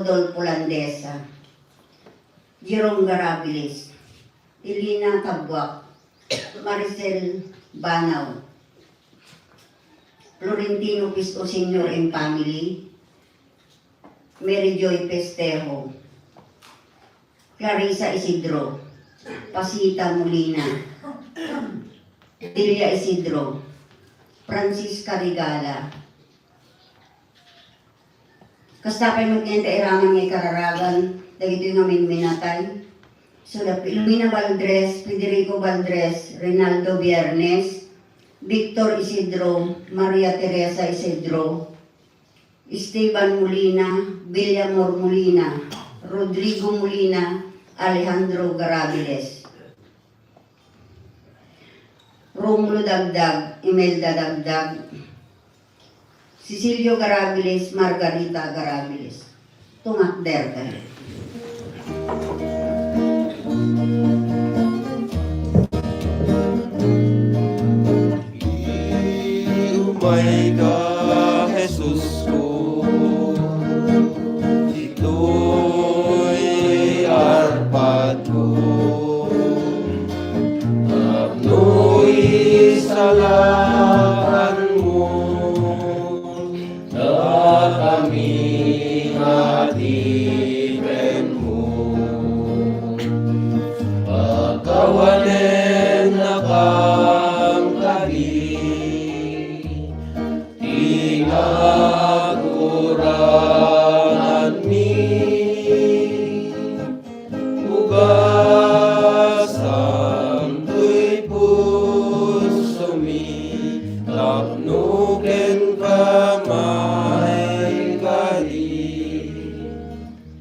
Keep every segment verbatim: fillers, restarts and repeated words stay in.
Rodolfo Landesa, Jerome Garabilis, Elena Tabuak, Maricel Banaw, Florentino Pisto Senior and family, Mary Joy Festejo, Clarissa Isidro, Pasita Molina, Delia Isidro, Francisca Regala. Kasta pay met ngayon ta iraman nga ikararagan dagitoy nga minminatay. So, da Filomena Valdres, Federico Valdres, Rinaldo Biernes, Victor Isidro, Maria Teresa Isidro, Esteban Molina, Villamor Molina, Rodrigo Molina, Alejandro Garabiles, Romulo Dagdag, Imelda Dagdag, Cecilio Garabiles, Margarita Garabiles. Tumakder kayo. Umay ka, Jesus ko, ditoy arpadko. Tapno isalakan mo dakami nga adipen mo. Pakawanen nakam kadi ti naguranganmi. Ugasam toy pusomi tapno kenka maikari.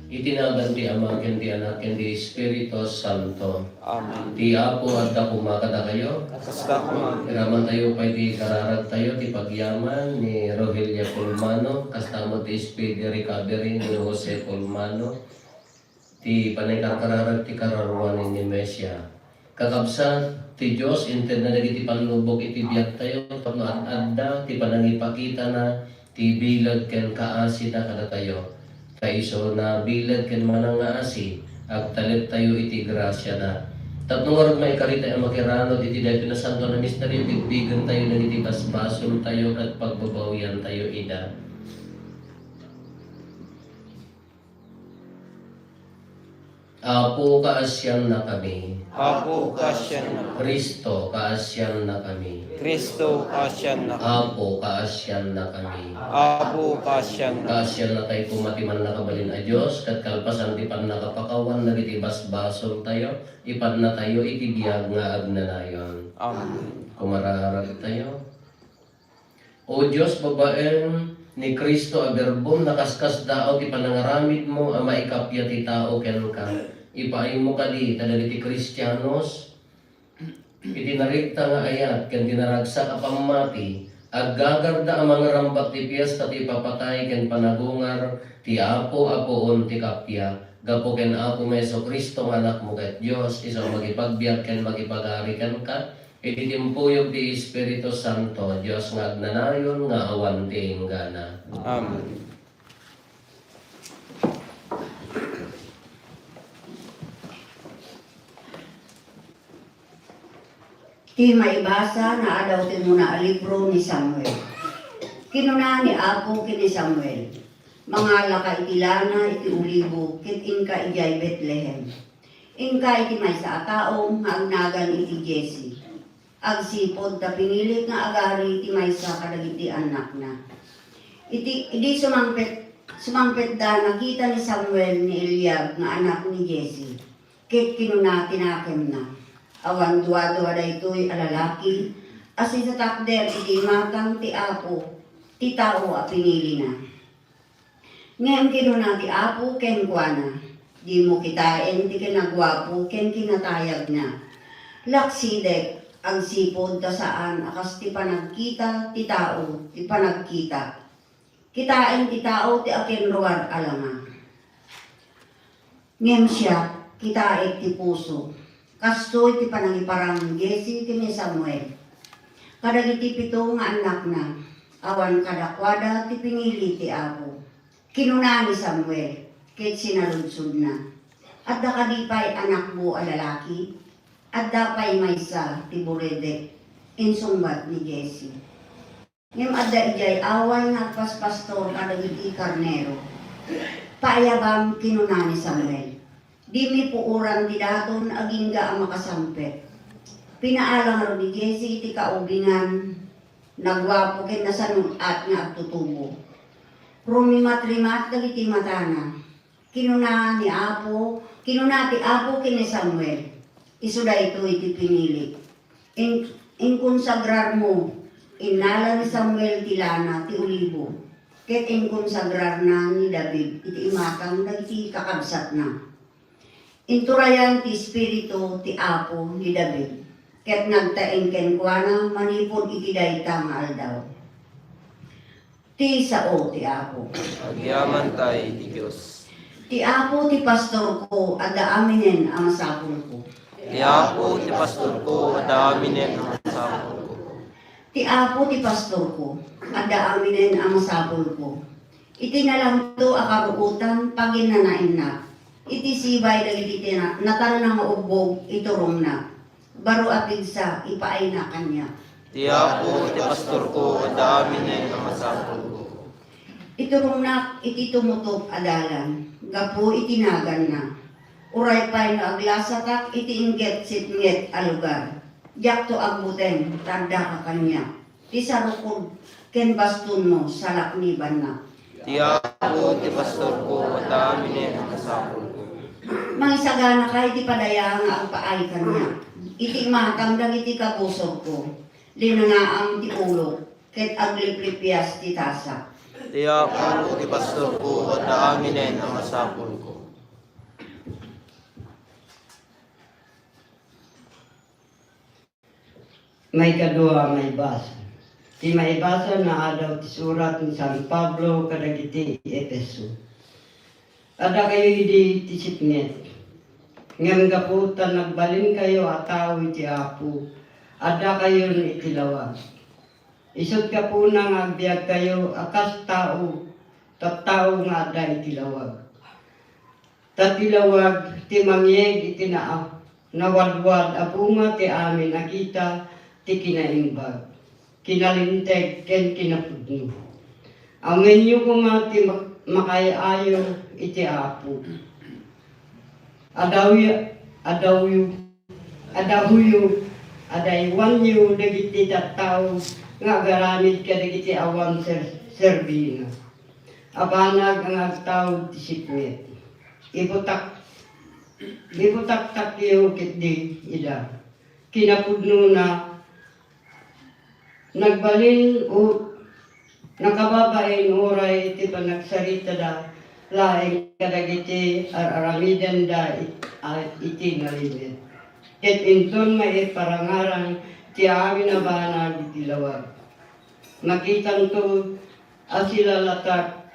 Iti nagan ti Ama, ken ti Anak, ken ti Espiritu Santo. Amen. Ti Apo adda koma kadakayo. Kasta koma. Iramantayo pay ti kararagtayo, ti pagyaman ni Rogelia Pulmano, kasta met ti speedy recovery ni Jose Pulmano, ti panangkarkararag ti kararuan ni Nemesia. Kakabsat, ti Dios intedna dagiti pannubok iti biagtayo tapno ad-adda ti panangipakitana ti bileg ken kaasina kadatayo. Ta isu nabileg ken manangngaasi, agtalektayo iti grasiana. Tapno ngarud maikaritayo a makiranod iti daytoy nasantoan a misterio, bigbigentayo dagiti basbasoltayo ket pagbabawiantayo ida. Apo, kaasiannakami. Apo, kaasiannakami. Cristo, kaasiannakami. Cristo, kaasiannakami. Apo, kaasiannakami. Apo, kaasiannakami. Kaasiannakay koma ti Mannakabalin a Dios, ket kalpasan ti pannakapakawan dagiti basbasoltayo, ipannatayo iti biag nga agnanayon. Amen. Kumararagtayo. O Dios, babaen ni Cristo a Birbom, nakaskasdaaw ti panangaramidmo a maikappia ti tao kenka. Ipaaymo kadi ta dagiti Kristianos iti narikta nga ayat ken ti naragsak a pammati, aggagarda a mangrambak ti piesta ti ipapatay ken panagungar ti Apo a puon ti kappia, gapu ken Apo nga Jesu-Cristo nga Anakmo ket Dios, isu a makipagbiag ken makipagari kenka, iti timpuyog ti Espiritu Santo, Dios nga agnanayon nga awan ti inggana. Amen. Ti maibasa nga adaw ti umuna a libro ni Samuel. Kinuna ni Apo ken ni Samuel, "Mangalaka iti lana iti olibo ket inka idiay Betlehem. Inka iti maysa a tao nga agnagan iti Jesse. Agsipud ta pinilik nga agari ti maysa kadagiti annakna." Iti, idi sumangpet, sumangpetda, nakita ni Samuel ni Eliab nga anak ni Jesse, ket kinuna ti nakemna, "Awan duadua daytoy a lalaki a sisatakder iti imatang ti Apo ti tao a pinilina." Ngem kinuna ti Apo kenkuana, "Dimo kitaen ti kinaguapo ken kinatayagna. Laksidek, agsipud ta saan a kas ti panagkita ti tao ti panagkitak. Kitaen ti tao ti akinruar a langa. Ngem siak, kitaek ti puso." Kastoy ti panangiparang ni Jesse ken ni Samuel kadagiti pito nga annakna, awan kadakuada ti pinili ti Apo. Kinuna ni Samuel, ket sinaludsodna, "Adda kadi pay anakmo a lalaki?" "Adda pay maysa ti buredek," insungbat ni Jesse. "Ngem adda idiay away nga agpaspastor kadagiti karnero." "Paayabam," kinuna ni Samuel. "Dimi puoran ti daton agingga a makasangpet." Pinaalang ngarud ni Jesse iti kaubingan, naguapo ken nasanut-at nga agtutubo. Rumimat-rimat dagiti matana. Kinuna ni Apo, kinuna ti Apo ken ni Samuel, "Isu daytoy ti pinili. In-, inkonsagrarmo." Innala ni Samuel ti lana ti olibo, ket inkonsagrarna ni David iti imatang dagiti kakabsatna. Inturayan ti Espiritu ti Apo ni David, ket nagtaeng kenkuana manipud iti dayta nga aldaw. Ti sao ti Apo. Agyamanta iti Dios. Ti Apo ti pastorko, adda aminen a masapulko. Ti Apo ti pastorko, adda aminen a masapulko. Ti Apo ti pastorko, adda aminen a masapulko. Iti nalangto a karuotan, paginnanaennak. Iti sibay dagiti tina-, natalna nga ubbog, iturongnak. Baro a pigsa, ipaayna kaniak. Ti Apo ti pastorko, adda aminen a masapulko. Iturongnak iti tumutop a dalan, gapu iti naganna. Uray pay no aglasatak iti inggetsitnget a lugar, diakto agbuteng, ta addaka kaniak. Ti sarukod ken bastonmo, salaknibannak. Ti Apo ti pastorko, adda aminen a masapulko. Mangisaganaka iti padaya nga agpaay kaniak. Iti imatang dagiti kabusorko, linanaam ti ulok, ket agliplipias ti tasak. Ti Apo ti pastorko, adda aminen a masapulko. Maikadua a maibasa. Ti maibasa nga adaw ti surat ni San Pablo kadagiti Efeso. Addakayo idi ti sipnget, ngem gapu ta nagbalinkayo a tao iti Apo, addakayon iti lawag. Isut' gapuna nga agbiagkayo a kas tao, tattao nga adda iti lawag. Ta ti lawag ti mangyeg iti naa-, nawadwad a bunga ti amin a kita ti kinaimbag, kinalinteg, ken kinapudno. Awenyo koma ti mak-, makaay-ayo iti Apo. Adawyo, adawyo, Adahuyo, adaywanyo dagiti tattao nga agaramid kadagiti awan ser-, serbina a banag nga agtaud ti sipnget. Ibutak-, ibutaktakyo ketdi ida. Kinapudnona, nagbalin o nakababain uray ti panagsaritada laeng kadagiti ar-aramidenda it-, a-, iti nalimed. Ket inton maiparangarang ti amin a banag iti lawag, makitanto a silalatak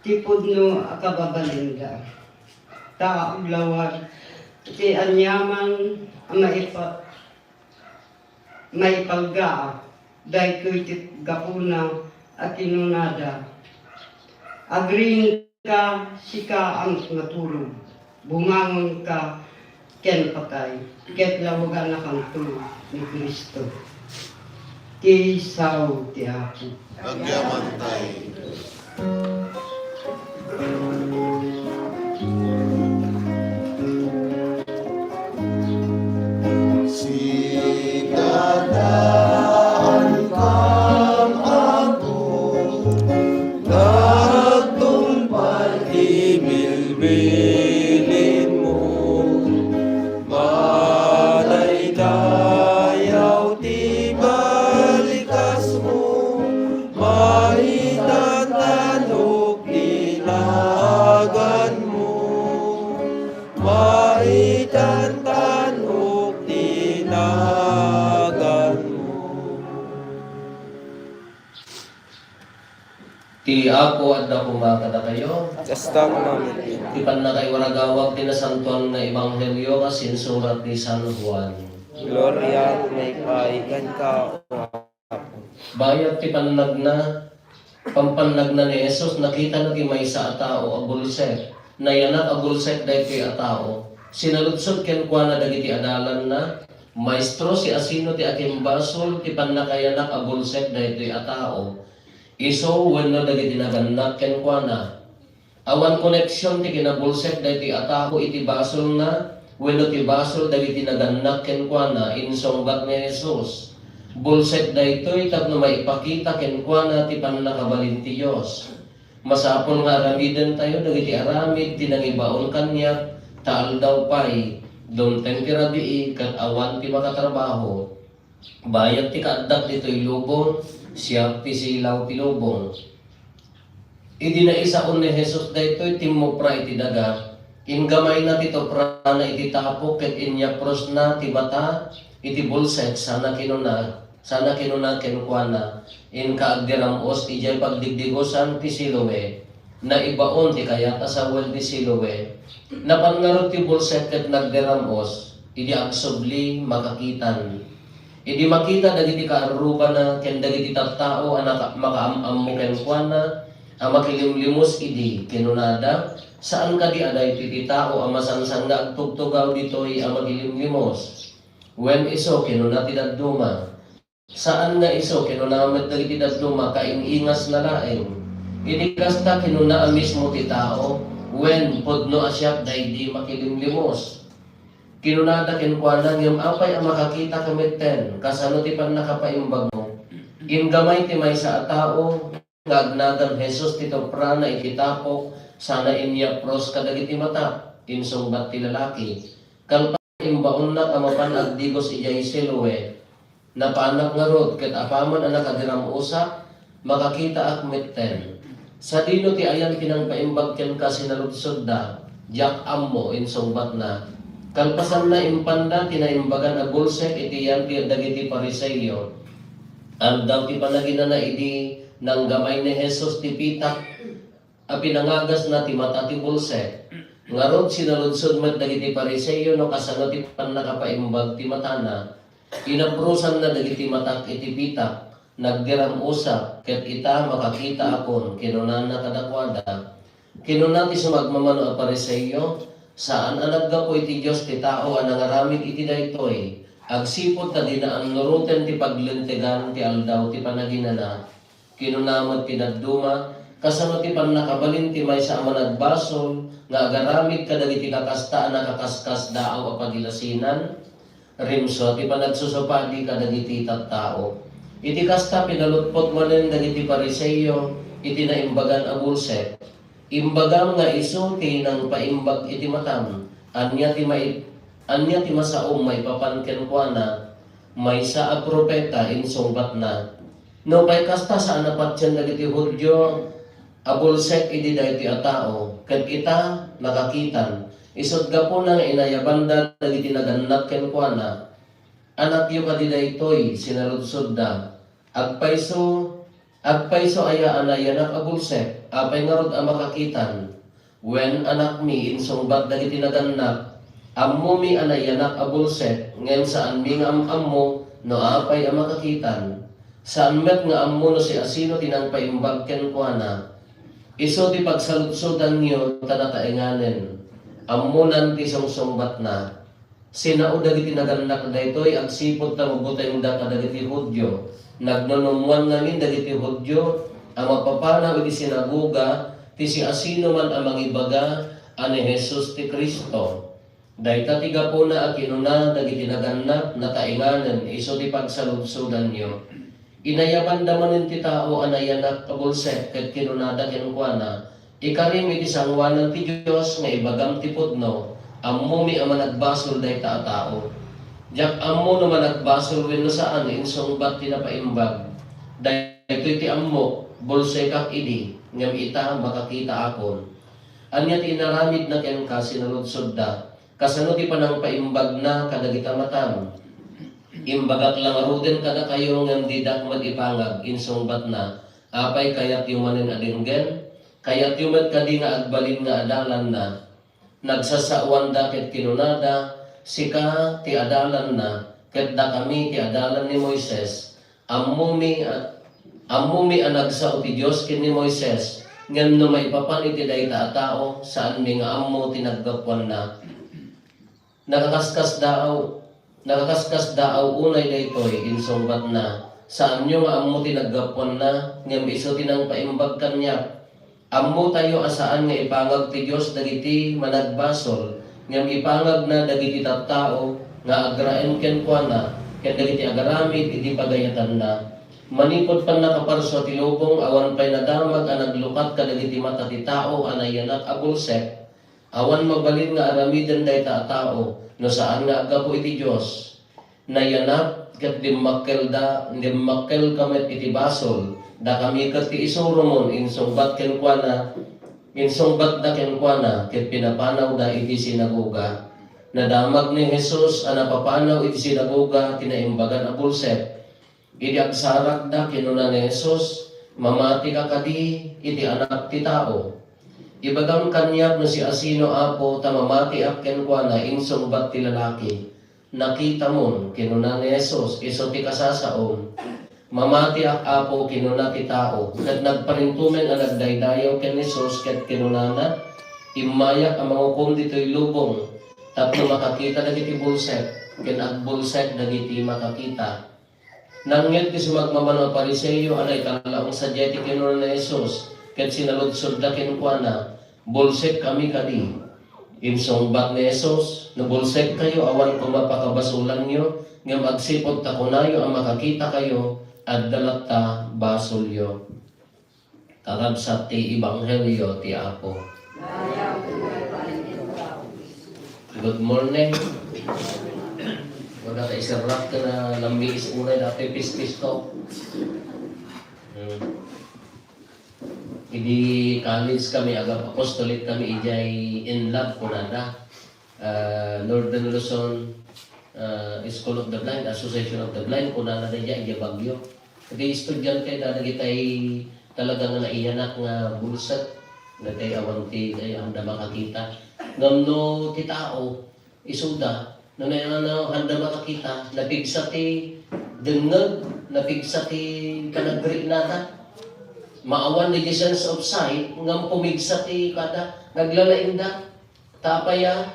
ti pudno a kababalinda. Ta aglawag ti aniaman a maipa-, maipalgaak, daytoy ti gapuna a kinunada, "Agriingka, sika a naturog, bumangonka ken patay, ket lawaganakanto ni Cristo." Ti sao ti Apo. Agyamantay. Sika daan kam Apo, nagtungpal ti bilbilinmo. Madaydayaw ti balikasmo, maitantanok ti naganmo, maitantanok ti naganmo. Ti Apo adda koma kadakayo. Kasta koma met. Ti pannakaiwaragawag ti nasantoan nga ebanghelio a sinsurat ni San Juan. Gloria, maipaay kenka, O Apo. Bayat ti pannagna, pampannagna ni Jesus, nakitana ti maysa a tao a bulsek. nayanak a bulsek daytoy a tao. Sinaludsod kenkuana dagiti adalanna, "Maestro, siasino ti akimbasol ti pannakayanak a bulsek daytoy a tao? Isu wenno dagiti nagannak kenkuana?" Awan koneksion ti kinabulsek daytoy a tao iti basolna wenno ti basol dagiti nagannak kenkuana, insungbat ni Jesus. Bulsek daytoy tapno maipakita kenkuana ti pannakabalin ti Dios. Masapul nga aramidentayo dagiti aramid ti nangibaon kaniak, ta aldaw pay, dumteng ti rabii ket awan ti makatrabaho. Bayat ti kaaddak ditoy lubong, siak ti silaw ti lubong. Idi naisaon ni Jesus daytoy, timmupra iti daga. Inggamayna ti tuprana iti tapok ket inyaprosna ti mata iti bulsek sana kinuna, sana kinuna kenkuana, "Inka agdiram-os idiay pagdigdigosan ti Siloe." Naibaon ti kayat a sawen ti Siloe. Napan ngarud ti bulsek ket nagdiram-os. Idi agsubli, makakitan. Idi makita dagiti kaarrubana ken dagiti tattao a naka-, makaam-ammo kenkuana a makilimlimos idi, kinunada, "Saan kadi a daytoy ti tao a masansan nga agtugtugaw ditoy a makilimlimos?" Wen isu, kinuna ti dadduma. "Saan nga isu," kinuna met dagiti dadduma, "kaing-ingasna laeng." Idi kasta, kinuna a mismo ti tao, "Wen, pudno a siak daydi makilimlimos." Kinunada kenkuana, "Ngem apay a makakita ka metten? Kasano ti pannakapaimbagmo? Inggamay ti maysa a tao nga agnagan Jesus ti tuprana iti tapok sana inyapros kadagiti matak," insungbat ti lalaki. "Kalpasan, imbaonnak a mapan agdigos idiay Siloe. Napanak ngarud, ket apaman a nakadiram-osak, makakitaak metten." "Sadino ti ayan ti nangpaimbag kenka?" sinaludsoda. "Diak ammo," insungbatna. Kalpasanna, impanda ti naimbagan a bulsek iti yan ti dagiti Fariseo. Aldaw ti panaginana idi nanggamay ni Jesus ti pitak a pinangagasna ti mata ti bulsek. Ngarud, sinaludsod met dagiti Fariseo no kasano ti pannakapaimbag ti matana. "Inaprosanna dagiti matak iti pitak, nagdiram-osak, ket ita, makakitaakon," kinunana kadakuada. Kinuna ti sumagmamano a Fariseo, "Saan a naggapu iti Dios ti tao a nangaramid iti daytoy, agsipud ta dina annuroten ti paglintegan ti aldaw ti panaginana." Kinuna met ti dadduma, "Kasano ti pannakabalin ti maysa a managbasol nga agaramid kadagiti kakasta a nakakaskasdaaw a pagilasinan?" Rimsua ti panagsusupadi kadagiti tattao. Iti kasta, pinalutpot manen dagiti Fariseo iti naimbagan a bulsek. "Imbagam nga isu ti nangpaimbag iti matam. Ania ti mai-, ania ti masaom maipapan kenkuana? Maysa a profeta," insungbatna. "Nupay kasta, saan a patien dagiti Judio a bulsek idi daytoy a tao, ket ita, nakakitan. Isut' gapuna nga inayabanda dagiti nagannak kenkuana." "Anakyo kadi daytoy?" sinaludsodda. "Agpayso, agpayso aya a nayanak a bulsek? Apay ngarud a makakitan? Wen, anakmi," insungbat dagiti nagannak, "ammomi a nayanak a bulsek, ngem saanmi nga am-ammo no apay a makakitan. Saan met nga ammo no siasino ti nangpaimbag kenkuana. Isu ti pagsaludsodanyo ta nataenganen. Ammonan ti sungsungbatna." Sinao dagiti nagannak daytoy agsipud ta mabutengda kadagiti Judio. Nagnunummoan ngamin dagiti Judio a mapapanaw iti sinagoga ti siasinoman a mangibaga a ni Jesus ti Cristo. Dayta ti gapuna a kinuna dagiti nagannak, "Nataenganen, isu ti pagsaludsodanyo." Inayabanda manen ti tao a nayanak a bulsek ket kinunada kenkuana, "Ikarim iti sangoanan ti Dios nga ibagam ti pudno, ammomi a managbasol dayta a tao. Diak ammo no managbasol wenno saan," insungbat ti napaimbag. "Daytoy ti ammok, bulsekak idi, ngem ita, makakitaakon." "Ania ti inaramidna kenka?" sinaludsodda. "Kasano ti panangpaimbagna kadagita matam? Imbagak la ngaruden kadakayo ngem didak met ipangag," insungbatna. "Apay, kayatyo manen a denggen? Kayatyo met kadi nga agbalin nga adalanna?" Nagsasaoanda ket kinunada, "Sika ti adalanna, ket dakami ti adalan ni Moises. Ammomi a, ammomi a nagsao ti Dios ken ni Moises, Ngem no maipapan iti dayta a tao, saanmi nga ammo ti naggapuanna. Nakakaskasdaaw, nakakaskasdaaw unay daytoy, insungbatna. Saanyo nga ammo ti naggapuanna, ngem isu ti nangpaimbag kaniak. Ammotayo a saan nga ipangag ti Dios dagiti managbasol, ngem ipangagna dagiti tattao nga agraem kenkuana ken dagiti agaramid iti pagayatanna. Manipud pannakaparsua ti lubong, awan pay nadamag a naglukat kadagiti mata ti tao a nayanak a bulsek. Awan mabalin nga aramiden dayta a tao no saan nga aggapu iti Dios. Nayanak ket dimmakkelda, dimmakkelka met iti basol. Dakami ket ti isuromon, insungbat kenkuana, insungbatda kenkuana, ket pinapanawda iti sinagoga. Nadamag ni Jesus a napapanaw iti sinagoga ti naimbagan a bulsek. Idi agsarakda, kinuna ni Jesus, "Mamatika kadi iti Anak ti Tao?" "Ibagam kaniak no siasino, Apo, ta mamatiak kenkuana," insungbat ti lalaki. "Nakitamon," kinuna ni Jesus, "isu ti kasasaom." "Mamatiak, Apo," kinuna ti tao, ket nagparintumeng a nagdaydayaw ken Jesus ket kinunana, "Immayak a mangukom ditoy lubong tapno makakita dagiti bulsek ken agbulsek dagiti makakita." Nangngeg ti sumagmamano a Fariseo a naitallaong sadiay ti kinuna ni Jesus, ket sinaludsodda kenkuana, "Bulsekkami kadi?" Insungbat ni Jesus, "No bulsekkayo, awan koma pakabasolanyo, ngem agsipud ta kunayo a makakitakayo, adda latta basolyo." Kakabsat ti ebanghelio ti Apo. Good morning. Wala ka iserrak ka na lambiis unay dati pispisto. Hmm. Idi college kami, agap-, apostolate kami, ijay in love kunada. Ah, Northern Luzon, ah, School of the Blind, Association of the Blind, kunana daydiay, idiay Baguio. Iti estudiante, dagitay talaga nga naiyanak nga bulsek, dagitay awan ti, ay, anda makakita. Ngem no ti tao, isuda, no, no, no, anda makakita, napigsa ti dengngeg, napigsa ti panagriinada. Maawan di sense of sight, ngem pumigsa ti kada, naglalainda. Ta apay a,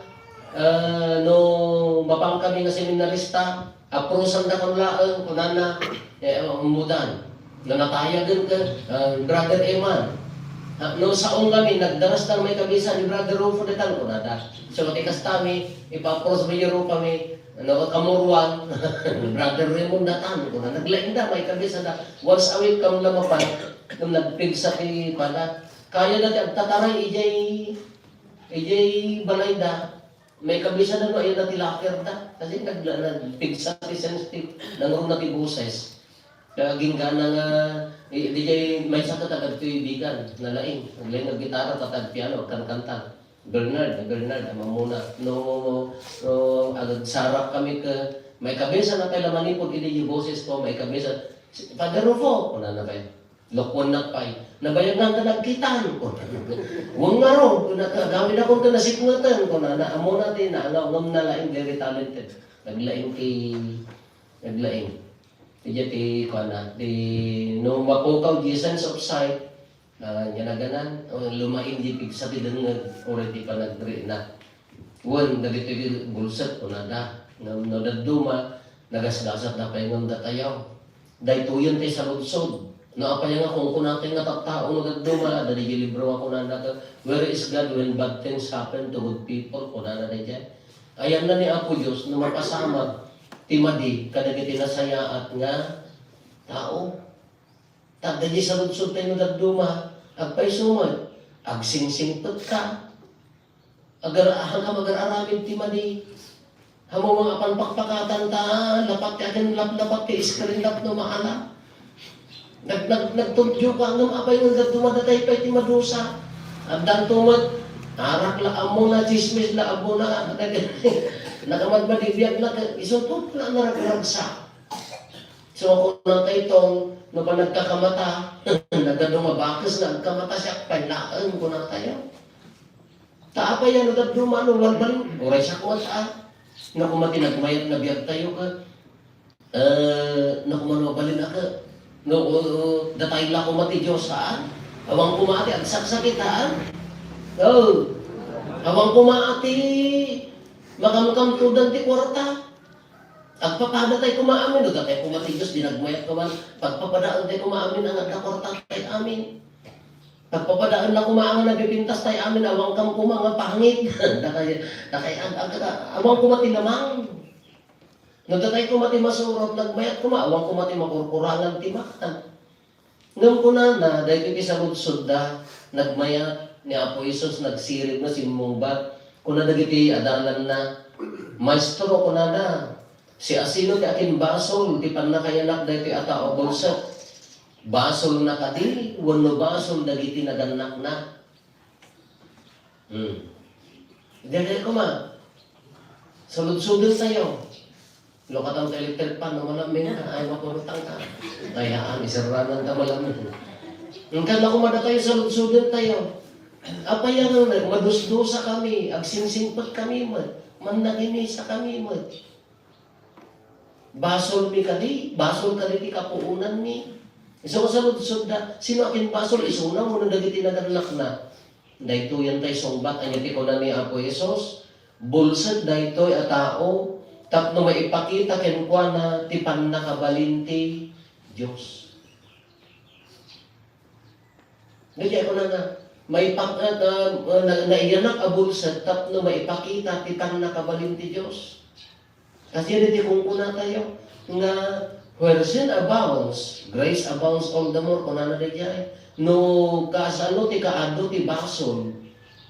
ah, no mapan kami nga seminarista, aprosandakam laeng, kunana, eh, umudan. No natayagen ka, ah, Brother Eman. Ah, no saong kami, nagdarasda maikabisa ni Brother Rufo daytan, kunada. So, ti kastami, ipaapros mi Europa mi, no, kamuruan, Brother Raymond datan, kuna, naglainda, maikabisada. Once a week kam la mapan, ngem nagpigsa ti pada. Kayada ti agtataray, ijay Idiay balayda, maikabisada no ayanna ti locker da. Kasi nag-, nagpigsa ti sensitive, nangruna ti boses. Kaya ginggana nga, i-, idiay maysa ket agtutubigan, nalaing. Naglaing nga gitara, ket agpiano, agkankanta. Bernard, Bernard, ammona. No, no, no, agsarak kami ket, maikabisa na pay la manipud idiay boses ko, maikabisa. Si Father Rufo, kunana pay. Lokoennak pay. Nabayag nga nagkitan. Wen ngarud, kunana, agawidakon ti nasikngeten, kunana, ammona ti naangaw ngem nalaing, very talented. Naglaing ti, naglaing. Idiay ti, kuana, ti, no mapukaw, di sense of sight, ah, yan aganan, o lumaing di pigsa ti dengngeg, uray ti panagriina. Wen, dagitoy bulsek, kunada. Ngem no dadduma, nagasgasatda pay ngem datayaw. Daytoyen ti saludsod. No apay nga kunkunatay nga tattao no dadduma, dagiti libro nga kunana ket, "Where is God when bad things happen to good people?" kunana daydiay. Ayanna ni Apo Dios no mapasamak ti madi kadagiti nasayaat nga tao. Ta daydiay saludsodtayo no dadduma, agpayso met, agsingsingpetka. Agar-, ahankam agar-aramid ti madi. Hammom nga apan pakpakatan ta, lapat ti agen lap-, lapat ti screen lap no maala. Nag-, nag-, nagtudyo ka, ngem apay ngem dadduma, datay pay ti madusa. Addanto met, arak la, ammona, tsismis la, ammona. Nakamadmadi biag la, isu ket la naragragsak. So, kunatay tong, no, panagkakamata, nagadu nga bakes nga agkamata, siak pay laeng, kunatayo. Ta apay a no dadduma no, walbal, uray siak met a. No, koma ti nagmayat nga biagtayo ket, eh, no, koma no, mabalin a ket, no, o, o, datay la koma ti Dios, haan? Awan koma ti agsaksakit, ha? Oh. Awan koma ti makamkamtodan ti kuarta. Agpapada tay koma amin, no, datay koma ti Dios, di nagmayat koma, pagpapadaen tay koma amin, ang adda kuarta tay amin. Pagpapadaen na koma nga nabipintas tay amin, awan kam koma nga pangit. Dakay, dakay, ag-, ag-, awan koma ti lamang. No, datay koma ti masurot, nagmayat koma, awan koma ti makurkurangan ti maan. Ngem kunana, daytoy ti saludsodda, nagmayat ni Apo Jesus, nagsirib nga simmungbat. Kuna dagiti adalanna, "Maestro," kunada, "siasino ti akinbasol ti pannakayanak daytoy a tao a bulsek? Basolna kadi wenno basol dagiti nagannakna?" Hmm. Dede koma. Saludsodentayo. Lukatan ta electric fan, no, malaming ka, ay, mapurutang ka. Ay, haan, iserranan ta malaming. Ngkan na koma datayo, saludsodentayo. Apay nga madusdusa kami, agsinsingpet kami met, mannakimisa kami met. Basolmi kadi, basol kadi ti kapuonanmi. Isu nga saludsodda, sino akinbasol, isuna wenno dagiti nagannakna? Daytoyen tay sungbat, ania ti kuna ni Apo Jesus? Bulsek daytoy a tao tapno maipakita kenkuana ti pannakabalin ti Dios. Daytoy kunana, maipak-, ah, ah, na-, naiyanak a bulsek tapno maipakita ti pannakabalin ti Dios. Kasdiay ti kunkunatayo nga, "Where sin abounds, grace abounds all the more," kunana daydiay. No kasano ti kaadu ti basol,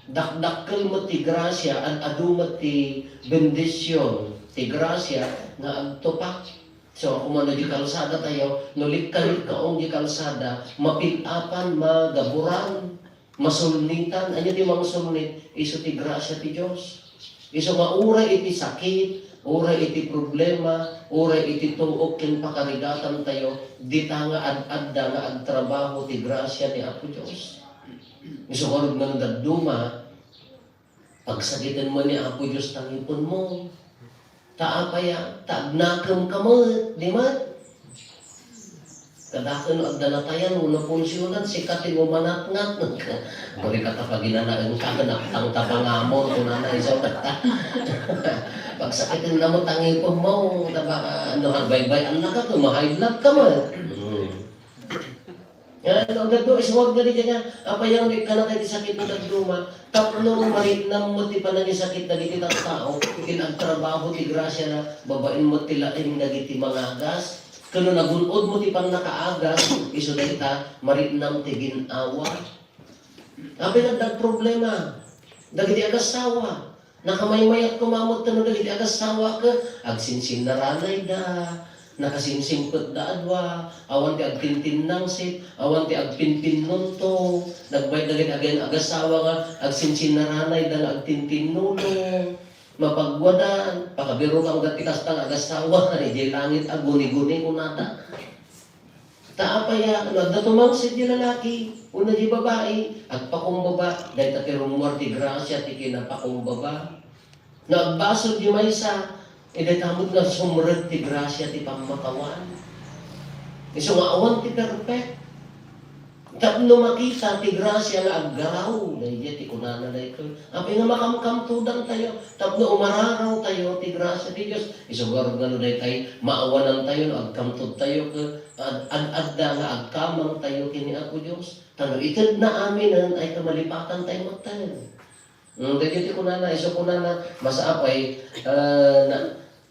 dakdakkel met ti grasia, ad-adu met ti bendision ti grasia nga agtupak. So, kumano di kalsadatayo, no likkalikkaon di kalsada, mapil-apan, magaburan. Masulnitan, ania ti mangsulnit? Isu ti grasia ti Dios. Isu nga uray iti sakit, uray iti problema, uray iti tuok ken pakarigatantayo, dita nga ad-adda nga agtrabaho ti grasia ni Apo Dios. Isu ngarud nga dadduma, pagsakiten man ni Apo Dios tangipenmo. Ta apay a, ta agnakemka met, di met? Kadakkel no agdanatayan wenno punsionan, sika ti ngumanatngat. Kuri ka ta paginanaenka, ken aptang ta pangamon, kunana isu. Pagsakiten na mo tangipenmo, ta baka, no, agbaybay-annaka, ken ma-high blood ka met. Hmm. Nga, no, agdaduma, isuwag na di kanya, apay a, di ka na tayo sakit na nagduma, tapno maritnam mo ti panangisakit dagiti tattao, ken agtrabaho ti grasia na, babaen mo ti laeng dagiti mangagas, ken no nagun-od mo ti pannakaagas, isu dayta, maritnam ti gin-awa. Apay nga adda problema? Dagiti agassawa. Nakamaymayat koma met no dagiti agassawa ket agsinsinnaranayda, nakasinsingpetda a dua, awan ti agtintinnangsit, awan ti agpinpinnunto, nagbayat dagiti agen-, agassawa nga agsinsinnaranayda nga agtintinnulong, mapagwadan, pakabiruka met ti kasta nga agassawa, idiay langit a guni-guni kunada. Ta apay a, no adda tumangsit di lalaki, wenno di babai, agpakumbaba, dayta ti rummuar ti grasia ti kinapakumbaba. No agbasol di maysa, eh, dayta met nga sumrek ti grasia ti pammakawan. Isu nga awan ti perfect. Tapno makita ti grasia nga aggaraw, daydiay ti kunana daytoy. Apay nga makamkamtodantayo, tapno umararaw tayo ti grasia ti Dios. Isu ngarud nga no daytay, maawanantayo no agkamtodtayo ket Ad-, ad-adda nga agkamangtayo ken ni Apo Dios. Ta no itedna aminen, ay kamalipatan tayo metten. Mm, dagiti kunana, isu kunana, masapay, ah, na,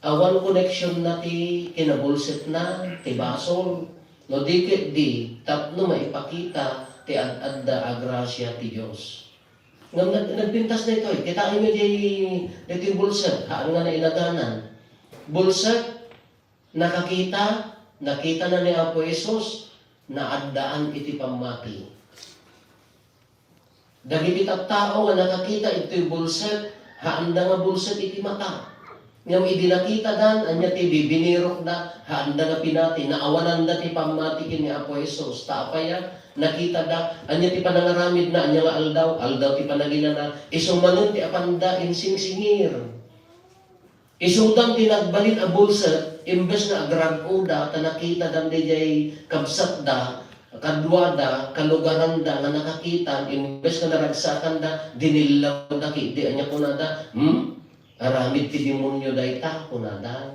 awan koneksionna ti kinabulsetna, ti basol. No di ketdi, tapno maipakita ti ad-adda a grasia ti Dios. Ngem nag-, nagpintas daytoy. Kitaenyo di, ditoy bulsek, haan nga nailaganan. Bulsek, Nakakita, nakita na ni Apo Jesus, naaddaan iti pammati. Dagiti tattao nga nakakita itoy bulsek, haanda nga bulsek iti mata. Ngem idi nakitadan, ania ti bibinirokda, haanda nga pinati, naawananda ti pammati ken ni Apo Jesus. Ta apay a, nakitada, ania ti panangaramidna, ania nga aldaw, aldaw ti panaginana, isu manen ti apanda insingsingir. Isudan ti nagbalin a bulsek, imbes nga agrag-oda, ta nakitadan daydiay kabsatda, Kaduada, kalugaranda nga nakakitan, imbes nga naragsakanda, dinillawda ketdi. Ania kunada? "Hmm? Aramid ti demonio dayta," kunada.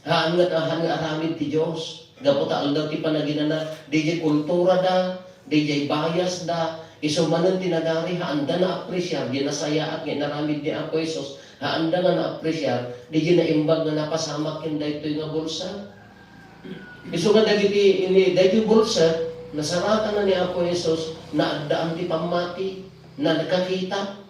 Haan nga, haan nga aramid ti Dios. Gapu ta aldaw ti panaginana, didiay kulturada, didiay biasda, isu manen ti nagari, haanda naapresiar, diay nasayaat nga inaramid ni Apo Jesus, haanda nga naapresiar, didiay naimbag nga napasamak ken daytoy nga bulsek. Isu nga dagiti ini, daytoy bulsek, nasaratan na ni Apo Jesus, naaddaan ti pammati, nakakita.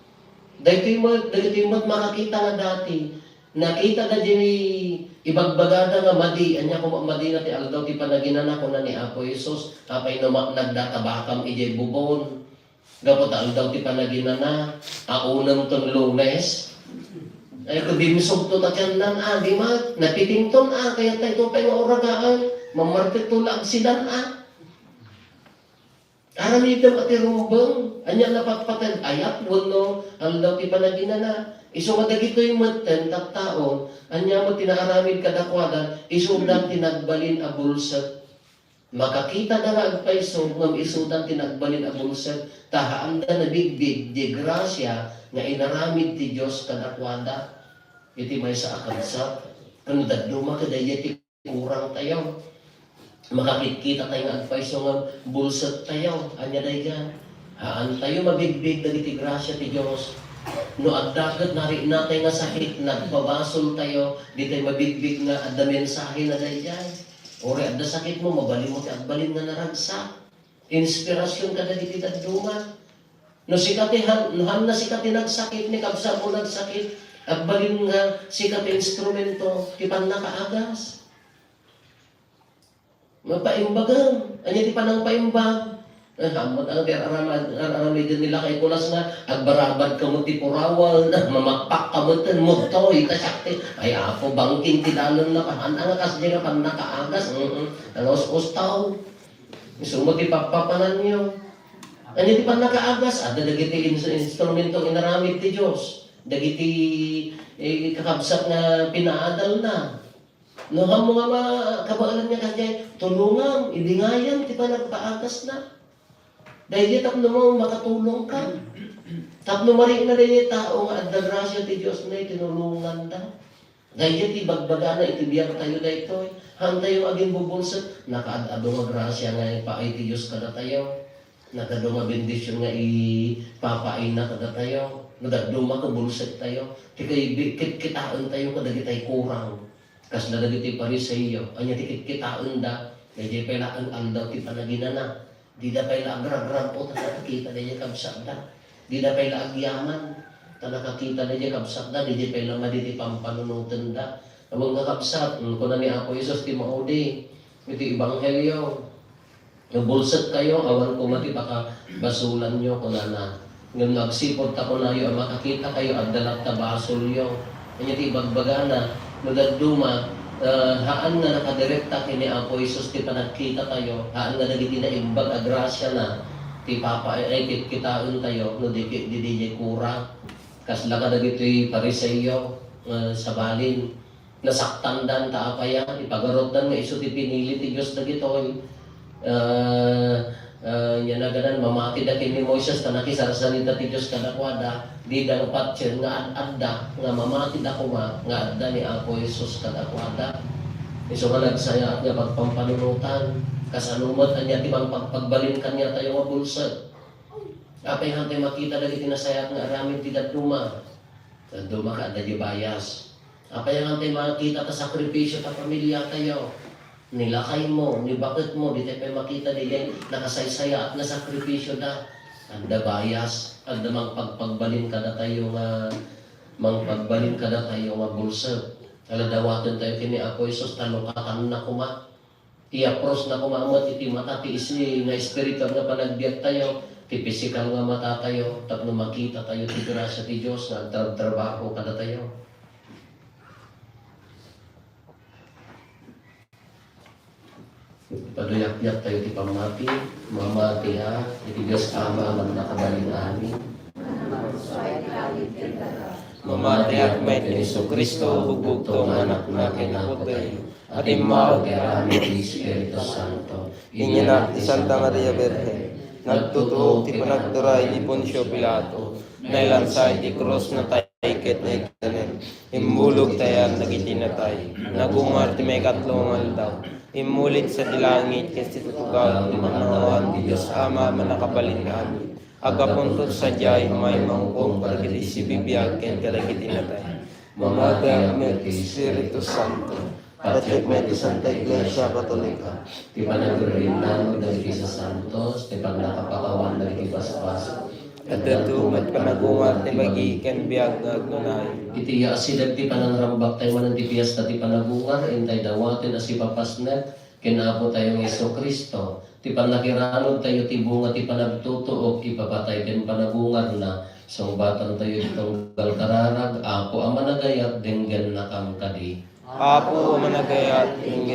Daytoy met, dagitoy met makakita nga dati, nakita da diay ibagbagada nga madi, ania koma madina ti aldaw ti panaginana, kuna ni Apo Jesus, "Apay no ma-, nagdatabakam idiay bubon?" Gapu ta aldaw ti panaginana, aunem ton Lunes. Ay, kadi misugto ta tiannan, a, di ma, napitington, a, kayat ta ito pay nga uragaan, mamartito la agsidan, a. Aramidem a ti rumbeng, ania napatpateg, ayat wenno aldaw ti panaginana. Isu nga dagitoy metten tattaon, ania met ti naaramid kadakuada, isudan ti nagbalin a bulsek. Makakitada nga agpayso, ngem isudan ti nagbalin a bulsek, ta haanda nabigbig diay grasia nga inaramid ti Dios kadakuada. Iti maysa a kabsat, ken dadduma kadaydiay ti kurangtayo. Makakitkita tayo nga agpayso nga bulsek tayo. Ania daydiay? Haantayo mabigbig dagiti grasia ti Dios. No adda ket nariknatayo nga sakit, nagpabasol tayo, ditay mabigbig nga adda mensahena daydiay. Uray adda sakitmo, mabalinmo ti agbalin nga naragsak. Inspirasyon kadagiti dadduma. No sika ti han-, no hanna sika ti nagsakit, ni kabsatmo nagsakit, agbalin nga sika ti instrumento ti pannakaagas. Mapaimbagem. Ania ti panangpaimbag? Eh, ammot ang ti ar-, aramid, ar-, aramiden ni lakay Kulas nga agbarabad kamo ti purawen, mamakpak kamo ten mugtoy, ta siak ti, ay, Apo, bangking ti dalenna, haan nga kasdi nga pannakaagas, mm, mm. Ang us-ustaw. Isu met ti pappapananyo. Ania ti pannakaagas? Adda dagiti ins-, instrumento nga inaramid ti Dios. Dagiti, eh, kakabsat nga pinaadalna. No, ammo nga ma-, kabaelan nga kasdiay, tulongam, idingayam ti panagpaagasna. Daydiay tapno mo makatulongka. Tapno marikna daydiay tao nga adda grasia ti Dios nga tinulonganda. Daydiay ti ibagbagana iti biagtayo daytoy. Haantayo agimbubulsek, nakaad-adu nga grasia nga ipaay ti Dios kadatayo. Nakaad-adu nga bendision nga ipapaayna kadatayo. Nakaad-adu nga bulsektayo. Ti kay bi-, kit-, kitaentayo kadagitay kurang. Kasla dagiti Fariseo, ania ti kitkitaenda? Daydiay pay laeng aldaw ti panaginana. Dida pay la agragrag-o ta nakakita daydiay kabsatda. Dida pay la agyaman ta nakakita daydiay kabsatda. Daydiay pay la madi ti pampanunotenda. Awan nga kabsat, mm, kuna ni Apo Jesus ti maudi iti Ebanghelio. No bulsekkayo, awan koma ti pakabasolanyo, kunana. Ngem no agsipud ta kunayo a makakitakayo, adda latta basolyo. Ania ti ibagbagana? No dadduma, eh, haan nga nakadirekta ken ni Apo Jesus ti panagkitatayo, haan nga dagiti naimbag a grasiana ti papa-, ay, kitkitaentayo, no di, di, di, di kura. Kasla kadagitoy Fariseo, eh, sabalin. Nasaktandan ta apay a, ipagarutdan nga isu ti pinili ti Dios dagitoy. Ah, ah, nia naganan, mamatida ken ni Moises ta nakisarsarita ti Dios kadakuada, dida nga patien nga ad-adda nga mamatida koma nga adda ni Apo Jesus kadakuada. Isu nga nagsayaat nga pagpampanunotan, kasano met ania ti mangpagpagbalin kaniatayo nga bulsek? Apay nga ti makita dagiti nasayaat nga aramid ti dadduma? Dadduma ket adda diay bias. Apay nga ti makita ta sakripisio ta pamiliatayo? Ni lakaymo, ni baketmo, ditay pay makita diay nakasaysayaat nga sakripisioda. Adda bias, adda mangpagpagbalin kadatayo nga, mangpagbalin kadatayo nga bulsek. Ala, dawatentayo ken ni Apo Jesus ta lukatanna koma. Iyaprosna koma met iti mata ti isli nga espirituan nga panagbiagtayo, ti pisikal nga matatayo, tapno makitatayo ti grasia ti Dios nga agtrabtrabaho kadatayo. Paduyakyak tayo ti pammati, mamati a, iti Dios Ama a mannakabalin amin. Mamatiak met ken Jesu-Cristo, bugbugto nga Anakna ken Apotayo, a timmaw iti aramid ti Espiritu Santo. Inyanak ti Santa Maria Birhen, nagtutuok ti panagturay ni Poncio Pilato, nailansa iti krus, natay ket naitanem. Imbulog ti ayan dagiti natay, nagungar ti maikatlo nga aldaw, immulit sadi langit ket situtugaw ti pammanuan ti Dios Ama a Mannakabalin-amin. Aggapunto sadiay, immay manghukom kadagiti sibibiag ken kadagiti natay. Mamatiak met ti Espiritu Santo. Patiek met ti Santa Iglesia Katolika. Ti panagririnanon dagiti sasantos, ti pannakapakawan dagiti basbasol. Adda met panagungar ti bagi ken biag nga agnunayo. Iti asideg ti panangrambak tay manen ti Fiesta ti Panagungar, intay dawaten a sipapasnek ken Apotayo nga Jesu-Cristo, ti pannakiranud tayo ti bunga ti panagtutuok, ipapatay ken panagungarna, sungbatantayo iti tunggal kararag, Apo a managayat, denggennakam kadi. Apo a managayat, denggennakam.